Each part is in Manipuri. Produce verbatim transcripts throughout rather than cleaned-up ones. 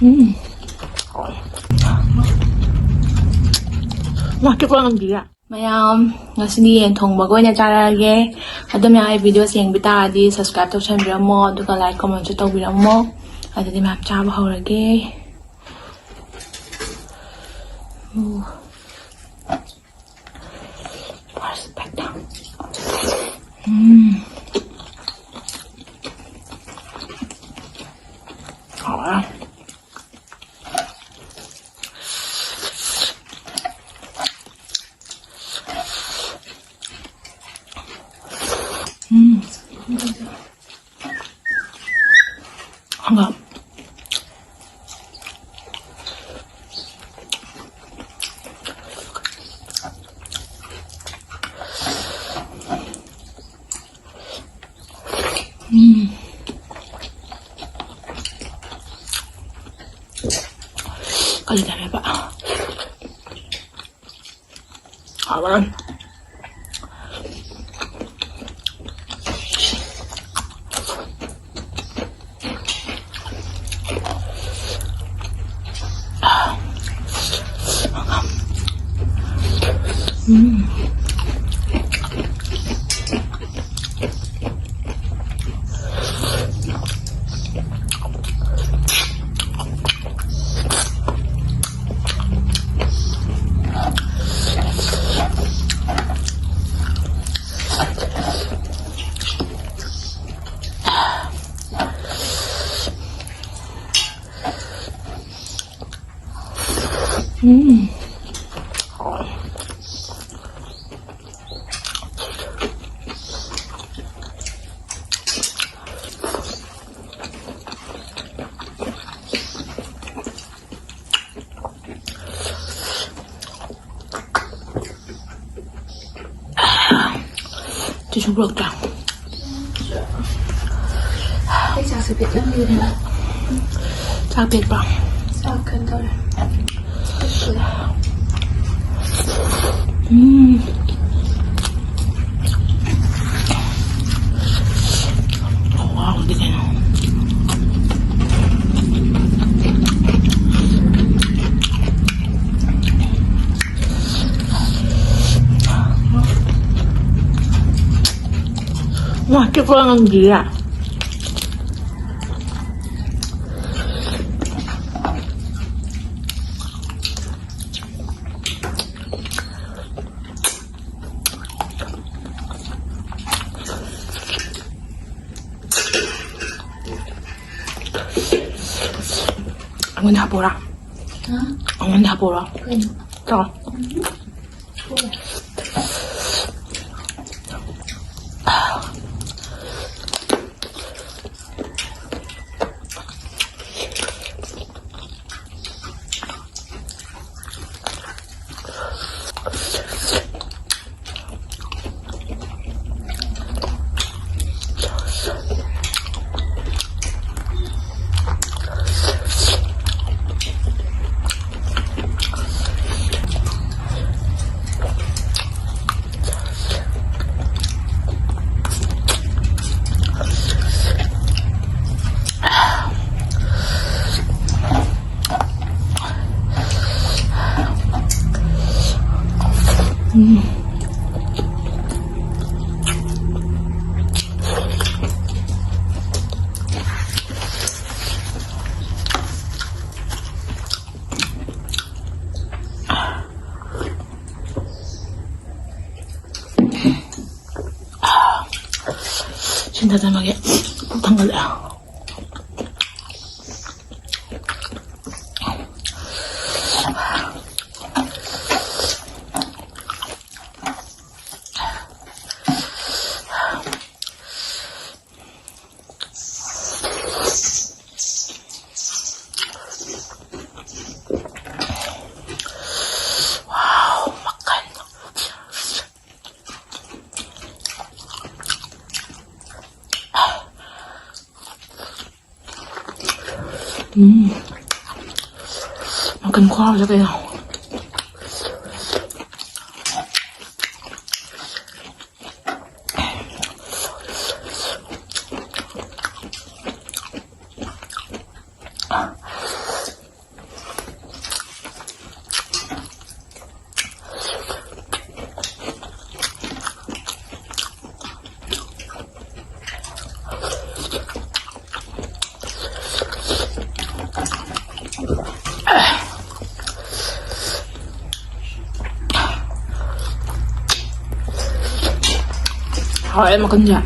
ꯎꯝ꯫ ꯃꯥ ꯆꯨꯞꯄ ꯉꯝꯗꯤꯌꯦ꯫ ꯃꯌꯥꯝ, ꯉꯁꯤꯗꯤ ꯌꯦꯟ ꯊꯣꯡꯕꯒ ꯑꯣꯏꯅ ꯆꯥꯔꯛꯑꯒꯦ꯫ ꯑꯗꯣ ꯃꯌꯥꯝ, ꯑꯩ videoꯁꯦ ꯌꯦꯡꯕ ꯇꯥꯔꯗꯤ subscribe ꯇꯧꯁꯟꯕꯤꯔꯝꯃꯣ, ꯑꯗꯨꯒ like commentꯁꯨ ꯇꯧꯕꯤꯔꯝꯃꯣ꯫ ꯑꯗꯨꯗꯤ ꯃꯌꯥꯝ, ꯆꯥꯕ ꯍꯧꯔꯒꯦ꯫ ꯎ꯫ ꯎꯝ꯫ ꯍꯥꯎꯔꯦ꯫ ꯎꯝ꯫ ꯍꯪꯒꯥꯝ꯫ ꯎꯝ꯫ ꯀꯔꯤ ꯇꯧꯔꯦꯕ? ꯍꯥꯎꯔꯅꯤ꯫ ꯎꯝ꯫ ꯎꯝ꯫ ꯇꯤꯁꯨ ꯄꯨꯔꯛꯇ꯭ꯔꯥ? ꯑꯩ ꯆꯥꯛꯁꯦ ꯄꯦꯠꯂꯝꯃꯦꯗꯅ꯫ ꯆꯥꯛ ꯄꯦꯠꯄ꯭ꯔꯣ? ꯆꯥꯛ ꯀꯩꯅꯣ ꯇꯧꯔꯦ꯫ ꯎꯝ꯫ ꯈꯨꯍꯥꯎꯗꯤ ꯀꯩꯅꯣ꯫ ꯉꯝꯗꯤꯌꯦ꯫ ꯑꯩꯉꯣꯟꯗ ꯍꯥꯞꯄꯣꯔꯥ? ꯑꯩꯉꯣꯟꯗ ꯍꯥꯞꯄꯣꯔꯥ? ꯀꯩꯅꯣ? ꯆꯥꯎ꯫ ꯁꯤꯟꯊꯗꯅꯕꯒꯤ ꯄꯨꯛ ꯊꯟꯒꯠꯂꯛꯑꯦ꯫ ꯎꯝ꯫ ꯃꯀꯟ ꯈꯨꯍꯥꯎꯁꯦ ꯀꯩꯅꯣ? ꯍꯣꯏ, ꯃꯈꯟꯁꯦ꯫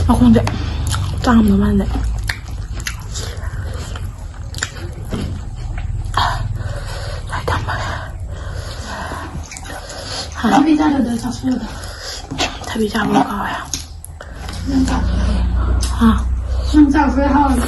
ꯃꯈꯣꯡꯁꯦ ꯆꯥꯝꯗꯧ ꯃꯥꯟꯗꯦ꯫ ꯂꯥꯏ ꯊꯝꯕ꯫ ꯊꯕꯤ ꯆꯥꯔꯗ ꯆꯥꯁꯤꯜꯂꯗ꯫ ꯊꯕꯤ ꯆꯥꯕ ꯀꯥꯎꯋꯦ꯫ ꯅꯪ ꯆꯥꯕ ꯍꯥ? ꯅꯪ ꯆꯥꯕ ꯍꯥꯎꯋꯦ꯫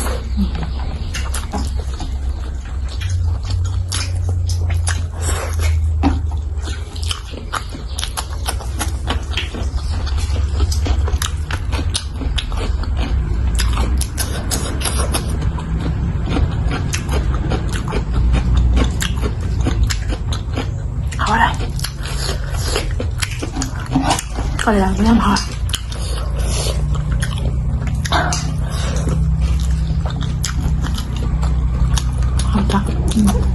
ꯍꯥꯎꯔꯦ꯫ ꯀꯂꯦꯖꯥꯗꯣ ꯌꯥꯝ ꯍꯥꯎꯋꯦ꯫ ꯍꯥꯎꯇ꯭ꯔꯥ? ꯎꯝ꯫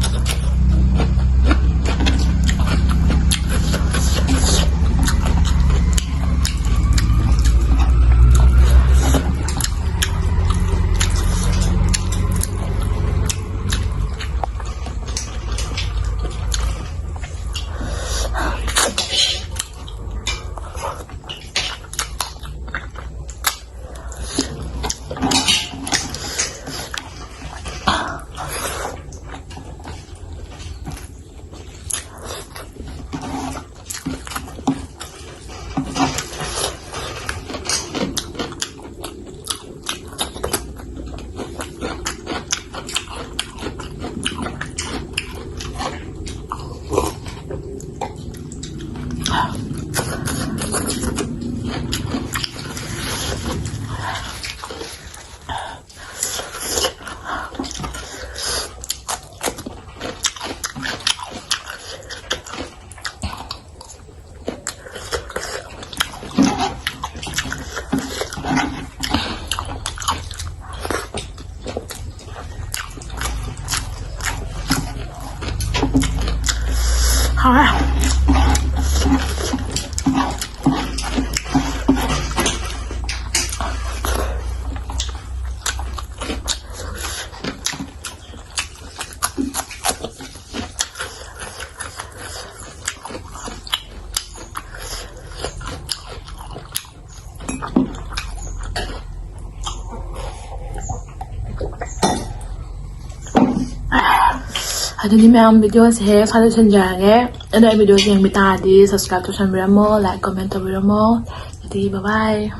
ꯑꯗꯨꯗꯤ ꯃꯌꯥꯝ, videoꯁꯦ ꯁ꯭ꯋꯥꯏꯗ ꯂꯣꯏꯁꯤꯟꯖꯔꯒꯦ꯫ ꯑꯗꯣ ꯑꯩ videoꯁꯦ ꯌꯦꯡꯕꯤ ꯇꯥꯔꯗꯤ subscribe ꯇꯧꯁꯟꯕꯤꯔꯝꯃꯣ, like, comment ꯇꯧꯕꯤꯔꯝꯃꯣ꯫ ꯑꯗꯨꯗꯤ bye bye꯫